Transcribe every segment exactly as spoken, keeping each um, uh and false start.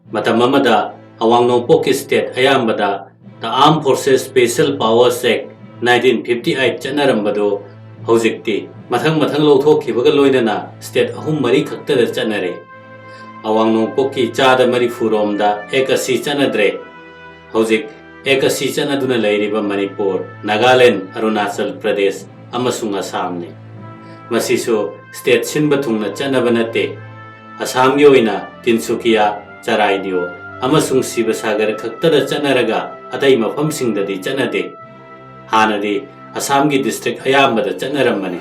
ꯃꯇꯝ ꯑꯃꯗ ꯑꯋꯥꯡ ꯅꯣꯡꯄꯣꯛꯀꯤ state ꯑꯌꯥꯝꯕꯗ The Armed Forces Special Powers Act nineteen fifty eight ꯆꯠꯅꯔꯝꯕꯗꯨ ꯍꯧꯖꯤꯛꯇꯤ ꯃꯊꯪ ꯃꯊꯪ ꯂꯧꯊꯣꯛꯈꯤꯕꯒ ꯂꯣꯏꯅꯅ state ꯑꯍꯨꯝ ꯃꯔꯤ ꯈꯛꯇꯗ ꯆꯠꯅꯔꯦ꯫ ꯑꯋꯥꯡ ꯅꯣꯡꯄꯣꯛꯀꯤ ꯆꯥꯗ ꯃꯔꯤꯐꯨ ꯔꯣꯝꯗ Act ꯑꯁꯤ ꯆꯠꯅꯗ꯭ꯔꯦ꯫ ꯍꯧꯖꯤꯛ Act ꯑꯁꯤ ꯆꯠꯅꯗꯨꯅ ꯂꯩꯔꯤꯕ ꯃꯅꯤꯄꯨꯔ, ꯅꯥꯒꯥꯂꯦꯟ, ꯑꯔꯨꯅꯥꯆꯜ ꯄ꯭ꯔꯗꯦꯁ ꯑꯃꯁꯨꯡ ꯑꯁꯥꯝꯅꯤ꯫ ꯃꯁꯤꯁꯨ state ꯁꯤꯟꯕ ꯊꯨꯡꯅ ꯆꯠꯅꯕ ꯅꯠꯇꯦ꯫ ꯑꯁꯥꯝꯒꯤ ꯑꯣꯏꯅ ꯇꯤꯟꯁꯨꯀꯤꯌꯥ, ꯆꯔꯥꯏꯗꯤꯑꯣ ꯑꯃꯁꯨꯡ ꯁꯤꯕꯁꯥꯒꯔ ꯈꯛꯇꯗ ꯆꯠꯅꯔꯒ ꯑꯇꯩ ꯃꯐꯝꯁꯤꯡꯗꯗꯤ ꯆꯠꯅꯗꯦ꯫ ꯍꯥꯟꯅꯗꯤ ꯑꯁꯥꯝꯒꯤ district ꯑꯌꯥꯝꯕꯗ ꯆꯠꯅꯔꯝꯕꯅꯤ꯫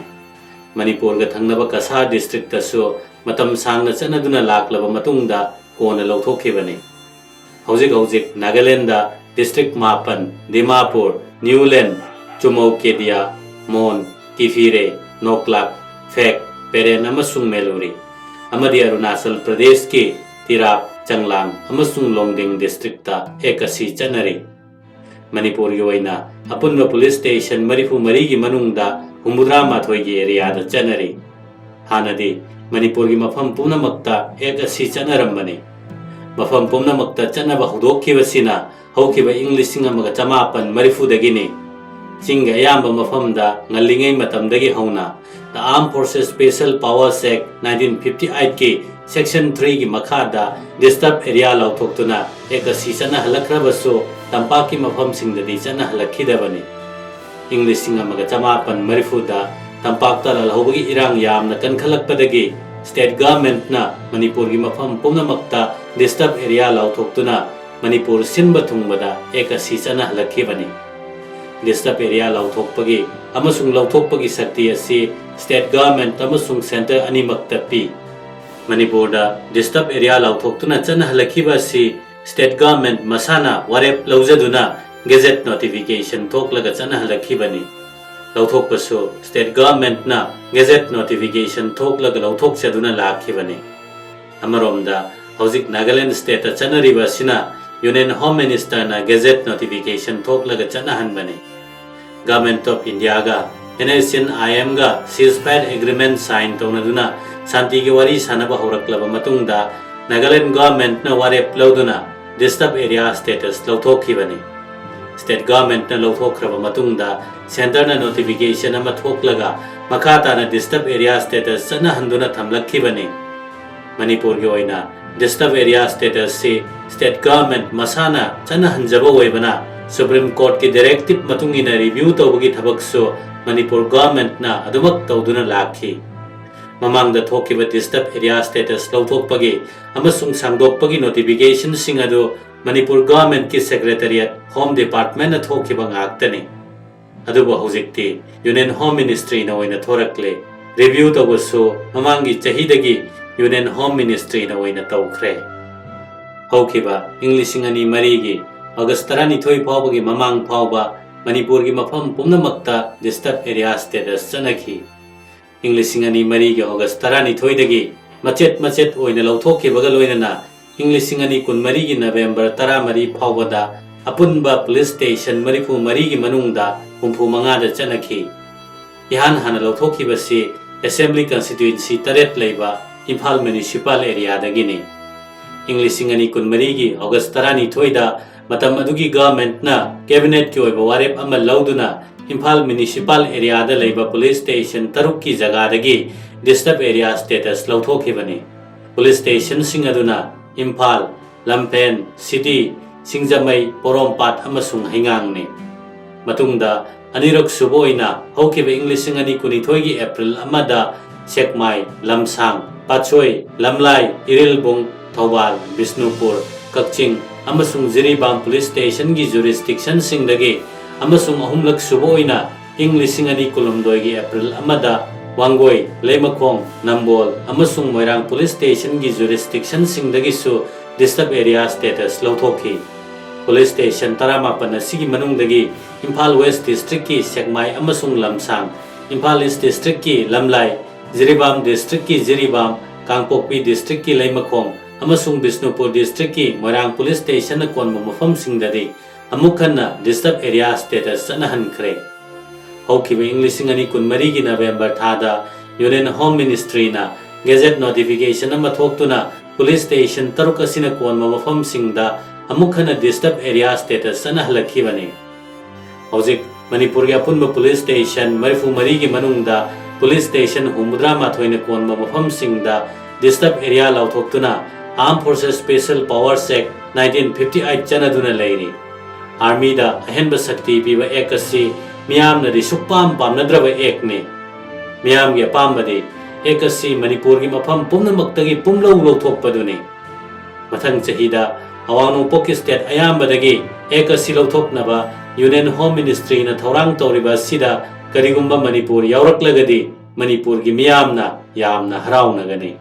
ꯃꯅꯤꯄꯨꯔꯒ ꯊꯪꯅꯕ ꯀꯁꯥꯔ district ꯇꯁꯨ ꯃꯇꯝ ꯁꯥꯡꯅ ꯆꯠꯅꯗꯨꯅ ꯂꯥꯛꯂꯕ ꯃꯇꯨꯡꯗ ꯀꯣꯟꯅ ꯂꯧꯊꯣꯛꯈꯤꯕꯅꯤ꯫ ꯍꯧꯖꯤꯛ ꯍꯧꯖꯤꯛ ꯅꯥꯒꯥꯂꯦꯟꯗ district ꯃꯥꯄꯟ, ꯗꯤꯃꯥꯄꯨꯔ, ꯅ꯭ꯌꯨꯂꯦꯟ, ꯆꯨꯃꯧꯀꯦꯗꯤꯌꯥ, ꯃꯣꯟ, ꯀꯤꯐꯤꯔꯦ, ꯅꯣꯛꯂꯥꯛ, ꯐꯦꯛ, ꯄꯦꯔꯦꯟ ꯑꯃꯁꯨꯡ ꯃꯦꯂꯨꯔꯤ, ꯑꯃꯗꯤ ꯑꯔꯨꯅꯥꯆꯜ ꯄ꯭ꯔꯗꯦꯁꯀꯤ ꯇꯤꯔꯥꯞ, ꯆꯪꯂꯥꯡ ꯑꯃꯁꯨꯡ ꯂꯣꯡꯗꯤꯡ district ꯇ Act ꯑꯁꯤ ꯆꯠꯅꯔꯤ꯫ ꯃꯅꯤꯄꯨꯔꯒꯤ ꯑꯣꯏꯅ ꯑꯄꯨꯟꯕ police station ꯃꯔꯤꯐꯨ ꯃꯔꯤꯒꯤ ꯃꯅꯨꯡꯗ ꯍꯨꯝꯐꯨꯇꯔꯥ ꯃꯥꯊꯣꯏꯒꯤ area ꯗ ꯆꯠꯅꯔꯤ꯫ ꯍꯥꯟꯅꯗꯤ ꯃꯅꯤꯄꯨꯔꯒꯤ ꯃꯐꯝ ꯄꯨꯝꯅꯃꯛꯇ Act ꯑꯁꯤ ꯆꯠꯅꯔꯝꯕꯅꯤ꯫ ꯃꯐꯝ ꯄꯨꯝꯅꯃꯛꯇ ꯆꯠꯅꯕ ꯍꯧꯗꯣꯛꯈꯤꯕꯁꯤꯅ ꯍꯧꯈꯤꯕ ꯏꯪ ꯂꯤꯁꯤꯡ ꯑꯃꯒ ꯆꯃꯥꯄꯟ ꯃꯔꯤꯐꯨꯗꯒꯤꯅꯤ꯫ ꯆꯤꯡꯒꯤ ꯑꯌꯥꯝꯕ ꯃꯐꯝꯗ ꯉꯜꯂꯤꯉꯩ ꯃꯇꯝꯗꯒꯤ ꯍꯧꯅ The Armed Forces Special Powers Act nineteen fifty eight ꯀꯤ section three ꯒꯤ ꯃꯈꯥꯗ disturbed area ꯂꯥꯎꯊꯣꯛꯇꯨꯅ Act ꯑꯁꯤ ꯆꯠꯅꯍꯜꯂꯛꯈ꯭ꯔꯕꯁꯨ, ꯇꯝꯄꯥꯛꯀꯤ ꯃꯐꯝꯁꯤꯡꯗꯗꯤ ꯆꯠꯅꯍꯜꯂꯛꯈꯤꯗꯕꯅꯤ꯫ ꯏꯪ ꯂꯤꯁꯤꯡ ꯑꯃꯒ ꯆꯃꯥꯄꯟ ꯃꯔꯤꯐꯨꯗ ꯇꯝꯄꯥꯛꯇ ꯂꯥꯜꯍꯧꯕꯒꯤ ꯏꯔꯥꯡ ꯌꯥꯝꯅ ꯀꯟꯈꯠꯂꯛꯄꯗꯒꯤ state government ꯅ ꯃꯅꯤꯄꯨꯔꯒꯤ ꯃꯐꯝ ꯄꯨꯝꯅꯃꯛꯇ disturbed area ꯂꯥꯎꯊꯣꯛꯇꯨꯅ ꯃꯅꯤꯄꯨꯔ ꯁꯤꯟꯕ ꯊꯨꯡꯕꯗ Act ꯑꯁꯤ ꯆꯠꯅꯍꯜꯂꯛꯈꯤꯕꯅꯤ꯫ Disturbed area ꯂꯥꯎꯊꯣꯛꯄꯒꯤ ꯑꯃꯁꯨꯡ ꯂꯧꯊꯣꯛꯄꯒꯤ ꯁꯛꯇꯤ ꯑꯁꯤ state government ꯑꯃꯁꯨꯡ centre ꯑꯅꯤꯃꯛꯇ ꯄꯤ꯫ ꯃꯅꯤꯄꯨꯔꯗ disturbed area ꯂꯥꯎꯊꯣꯛꯇꯨꯅ ꯆꯠꯅꯍꯜꯂꯛꯈꯤꯕ ꯑꯁꯤ state government ꯃꯁꯥꯅ ꯋꯥꯔꯦꯞ ꯂꯧꯖꯗꯨꯅ gazette notification ꯊꯣꯛꯂꯒ ꯆꯠꯅꯍꯜꯂꯛꯈꯤꯕꯅꯤ꯫ ꯂꯧꯊꯣꯛꯄꯁꯨ state government ꯅ gazette notification ꯊꯣꯛꯂꯒ ꯂꯧꯊꯣꯛꯆꯗꯨꯅ ꯂꯥꯛꯈꯤꯕꯅꯤ꯫ ꯑꯃꯔꯣꯝꯗ ꯍꯧꯖꯤꯛ ꯅꯥꯒꯥꯂꯦꯟ state ꯇ ꯆꯠꯅꯔꯤꯕ ꯑꯁꯤꯅ Union Home Minister ꯅ gazette notification ꯊꯣꯛꯂꯒ ꯆꯠꯅꯍꯟꯕꯅꯤ꯫ Government of India ꯒ N S C N I M ꯒ ceasefire agreement sign ꯇꯧꯅꯗꯨꯅ ꯁꯥꯟꯇꯤꯒꯤ ꯋꯥꯔꯤ ꯁꯥꯟꯅꯕ ꯍꯧꯔꯛꯂꯕ ꯃꯇꯨꯡꯗ Nagaland governmentꯅ ꯋꯥꯔꯦꯞ ꯂꯧꯗꯨꯅ Disturb Area status ꯂꯧꯊꯣꯛꯈꯤꯕꯅꯤ꯫ State governmentꯅ ꯂꯧꯊꯣꯛꯈ꯭ꯔꯕ ꯃꯇꯨꯡꯗ Centreꯅ notification ꯑꯃ ꯊꯣꯛꯂꯒ ꯃꯈꯥ ꯇꯥꯅ Disturb Area status ꯆꯠꯅꯍꯟꯗꯨꯅ ꯊꯝꯂꯛꯈꯤꯕꯅꯤ꯫ ꯃꯅꯤꯄꯨꯔꯒꯤ ꯑꯣꯏꯅ Disturb Area statusꯁꯤ State government ꯃꯁꯥꯅ ꯆꯠꯅꯍꯟꯖꯕ ꯑꯣꯏꯕꯅ Supreme Courtꯀꯤ directive ꯃꯇꯨꯡ ꯏꯟꯅ review ꯇꯧꯕꯒꯤ ꯊꯕꯛꯁꯨ ꯃꯅꯤꯄꯨꯔ governmentꯅ ꯑꯗꯨꯃꯛ ꯇꯧꯗꯨꯅ ꯂꯥꯛꯈꯤ꯫ ꯃꯃꯥꯡꯗ ꯊꯣꯛꯈꯤꯕ Disturb Area status ꯂꯧꯊꯣꯛꯄꯒꯤ ꯑꯃꯁꯨꯡ ꯁꯥꯡꯗꯣꯛꯄꯒꯤ notificationꯁꯤꯡ ꯑꯗꯨ ꯃꯅꯤꯄꯨꯔ governmentꯀꯤ Secretariat, Home Departmentꯅ ꯊꯣꯛꯈꯤꯕ ꯉꯥꯛꯇꯅꯤ꯫ ꯑꯗꯨꯕꯨ ꯍꯧꯖꯤꯛꯇꯤ Union Home Ministryꯅ ꯑꯣꯏꯅ ꯊꯣꯔꯛꯂꯦ꯫ Review ꯇꯧꯕꯁꯨ ꯃꯃꯥꯡꯒꯤ ꯆꯍꯤꯗꯒꯤ Union Home Ministryꯅ ꯑꯣꯏꯅ ꯇꯧꯈ꯭ꯔꯦ꯫ ꯍꯧꯈꯤꯕ ꯏꯪ ꯂꯤꯁꯤꯡ ꯑꯅꯤ ꯃꯔꯤꯒꯤ August ꯇꯔꯥꯅꯤꯊꯣꯏ ꯐꯥꯎꯕꯒꯤ ꯃꯃꯥꯡ ꯐꯥꯎꯕ ꯃꯅꯤꯄꯨꯔꯒꯤ ꯃꯐꯝ ꯄꯨꯝꯅꯃꯛꯇ Disturb Area status ꯆꯠꯅꯈꯤ꯫ ꯏꯪ ꯂꯤꯁꯤꯡ ꯑꯅꯤ ꯃꯔꯤꯒꯤ August ꯇꯔꯥꯅꯤꯊꯣꯏꯗꯒꯤ ꯃꯆꯦꯠ ꯃꯆꯦꯠ ꯑꯣꯏꯅ ꯂꯧꯊꯣꯛꯈꯤꯕꯒ ꯂꯣꯏꯅꯅ ꯏꯪ ꯂꯤꯁꯤꯡ ꯑꯅꯤ ꯀꯨꯟꯃꯔꯤꯒꯤ November ꯇꯔꯥꯃꯔꯤ ꯐꯥꯎꯕꯗ ꯑꯄꯨꯟꯕ police station ꯃꯔꯤꯐꯨ ꯃꯔꯤꯒꯤ ꯃꯅꯨꯡꯗ ꯍꯨꯝꯐꯨ ꯃꯉꯥꯗ ꯆꯠꯅꯈꯤ꯫ ꯏꯍꯥꯟ ꯍꯥꯟꯅ ꯂꯧꯊꯣꯛꯈꯤꯕꯁꯤ Assembly Constituency ꯇꯔꯦꯠ ꯂꯩꯕ ꯏꯝꯐꯥꯜ Municipal Areaꯗꯒꯤꯅꯤ꯫ ꯏꯪ ꯂꯤꯁꯤꯡ ꯑꯅꯤ ꯀꯨꯟꯃꯔꯤꯒꯤ August ꯇꯔꯥꯅꯤꯊꯣꯏꯗ ꯃꯇꯝ ꯑꯗꯨꯒꯤ governmentꯅ cabinetꯀꯤ ꯑꯣꯏꯕ ꯋꯥꯔꯦꯞ ꯑꯃ ꯂꯧꯗꯨꯅ ꯏꯝꯐꯥꯜ Municipal Areaꯗ ꯂꯩꯕ police station ꯇꯔꯨꯛꯀꯤ ꯖꯒꯥꯗꯒꯤ Disturb Area status ꯂꯧꯊꯣꯛꯈꯤꯕꯅꯤ꯫ Police stationꯁꯤꯡ ꯑꯗꯨꯅ ꯏꯝꯐꯥꯜ, ꯂꯝꯐꯦꯟ, ꯁꯤꯗꯤ, ꯁꯤꯡꯖꯃꯩ, ꯄꯣꯔꯣꯝꯄꯥꯠ ꯑꯃꯁꯨꯡ ꯍꯩꯉꯥꯡꯅꯤ꯫ ꯃꯇꯨꯡꯗ ꯑꯅꯤꯔꯛ ꯁꯨꯕ ꯑꯣꯏꯅ ꯍꯧꯈꯤꯕ ꯏꯪ ꯂꯤꯁꯤꯡ ꯑꯅꯤ ꯀꯨꯟꯅꯤꯊꯣꯏꯒꯤ April ꯑꯃꯗ ꯁꯦꯛꯃꯥꯏ, ꯂꯝꯁꯥꯡ, ꯄꯥꯠꯁꯣꯏ, ꯂꯝꯂꯥꯏ, ꯏꯔꯤꯜꯕꯨꯡ, ꯊꯧꯕꯥꯜ, ꯕꯤꯁꯅꯨꯄꯨꯔ, ꯀꯛꯆꯤꯡ ꯑꯃꯁꯨꯡ ꯖꯤꯔꯤꯕꯥꯝ police stationꯒꯤ jurisdictionꯁꯤꯡꯗꯒꯤ ꯑꯃꯁꯨꯡ ꯑꯍꯨꯝꯂꯛ ꯁꯨꯕ ꯑꯣꯏꯅ ꯏꯪ ꯂꯤꯁꯤꯡ ꯑꯅꯤ ꯀꯨꯟꯍꯨꯝꯗꯣꯏꯒꯤ April ꯑꯃꯗ ꯋꯥꯡꯒꯣꯏ, ꯂꯩꯃꯈꯣꯡ, ꯅꯝꯕꯣꯜ ꯑꯃꯁꯨꯡ ꯃꯣꯏꯔꯥꯡ police stationꯒꯤ jurisdictionꯁꯤꯡꯗꯒꯤꯁꯨ Disturb Area status ꯂꯧꯊꯣꯛꯈꯤ꯫ Police station ꯇꯔꯥꯃꯥꯄꯟ ꯑꯁꯤꯒꯤ ꯃꯅꯨꯡꯗꯒꯤ ꯏꯝꯐꯥꯜ West Districtꯀꯤ ꯁꯦꯛꯃꯥꯏ ꯑꯃꯁꯨꯡ ꯂꯝꯁꯥꯡ, ꯏꯝꯐꯥꯜ East Districtꯀꯤ ꯂꯝꯂꯥꯏ, ꯖꯤꯔꯤꯕꯥꯝ Districtꯀꯤ ꯖꯤꯔꯤꯕꯥꯝ, ꯀꯥꯡꯄꯣꯛꯄꯤ Districtꯀꯤ ꯂꯩꯃꯈꯣꯡ ꯑꯃꯁꯨꯡ ꯕꯤꯁꯅꯨꯄꯨꯔ Districtꯀꯤ ꯃꯣꯏꯔꯥꯡ police stationꯅ ꯀꯣꯟꯕ ꯃꯐꯝꯁꯤꯡꯗꯗꯤ ꯑꯃꯨꯛ ꯍꯟꯅ Disturb Area status ꯆꯠꯅꯍꯟꯈ꯭ꯔꯦ꯫ ꯍꯧꯈꯤꯕ ꯏꯪ ꯂꯤꯁꯤꯡ ꯑꯅꯤ ꯀꯨꯟꯃꯔꯤꯒꯤ November ꯊꯥꯗ Union Home Ministryꯅ gazette notification ꯑꯃ ꯊꯣꯛꯇꯨꯅ ꯄꯨꯂꯤꯁ ꯁ꯭ꯇꯦꯁꯟ ꯇꯔꯨꯛ ꯑꯁꯤꯅ ꯀꯣꯟꯕ ꯃꯐꯝꯁꯤꯡꯗ ꯑꯃꯨꯛ ꯍꯟꯅ ꯗꯤꯁꯇꯔꯕ ꯑꯦꯔꯤꯌꯥ ꯁ꯭ꯇꯦꯇꯁ ꯆꯠꯅꯍꯜꯂꯛꯈꯤꯕꯅꯤ꯫ ꯍꯧꯖꯤꯛ ꯃꯅꯤꯄꯨꯔꯒꯤ ꯑꯄꯨꯟꯕ ꯄꯨꯂꯤꯁ ꯁ꯭ꯇꯦꯁꯟ ꯃꯔꯤꯐꯨ ꯃꯔꯤꯒꯤ ꯃꯅꯨꯡꯗ ꯄꯨꯂꯤꯁ ꯁ꯭ꯇꯦꯁꯟ ꯍꯨꯝꯐꯨꯇꯔꯥ ꯃꯥꯊꯣꯏꯅ ꯀꯣꯟꯕ ꯃꯐꯝꯁꯤꯡꯗ ꯗꯤꯁꯇꯔꯕ area ꯂꯥꯎꯊꯣꯛꯇꯨꯅ Armed Forces Special Powers Act nineteen fifty eight ꯆꯠꯅꯗꯨꯅ ꯂꯩꯔꯤ꯫ ꯑꯥꯔꯃꯤꯗ ꯑꯍꯦꯟꯕ ꯁꯛꯇꯤ ꯄꯤꯕ ꯑꯦꯛ ꯑꯁꯤ ꯃꯤꯌꯥꯝꯅꯗꯤ ꯁꯨꯛꯄꯥꯝ ꯄꯥꯝꯅꯗ꯭ꯔꯕ ꯑꯦꯛꯅꯤ꯫ ꯃꯤꯌꯥꯝꯒꯤ ꯑꯄꯥꯝꯕꯗꯤ ꯑꯦꯛ ꯑꯁꯤ ꯃꯅꯤꯄꯨꯔꯒꯤ ꯃꯐꯝ ꯄꯨꯝꯅꯃꯛꯇꯒꯤ ꯄꯨꯝꯂꯧ ꯂꯧꯊꯣꯛꯄꯗꯨꯅꯤ꯫ ꯃꯊꯪ ꯆꯍꯤꯗ ꯑꯋꯥꯡ ꯅꯣꯡꯄꯣꯛꯀꯤ ꯁ꯭ꯇꯦꯠ ꯑꯌꯥꯝꯕꯗꯒꯤ ꯑꯦꯛ ꯑꯁꯤ ꯂꯧꯊꯣꯛꯅꯕ ꯌꯨꯅꯤꯌꯟ ꯍꯣꯝ ꯃꯤꯅꯤꯁꯇ꯭ꯔꯤꯅ ꯊꯧꯔꯥꯡ ꯇꯧꯔꯤꯕ ꯑꯁꯤꯗ ꯀꯔꯤꯒꯨꯝꯕ ꯃꯅꯤꯄꯨꯔ ꯌꯥꯎꯔꯛꯂꯒꯗꯤ ꯃꯅꯤꯄꯨꯔꯒꯤ ꯃꯤꯌꯥꯝꯅ ꯌꯥꯝꯅ ꯍꯔꯥꯎꯅꯒꯅꯤ꯫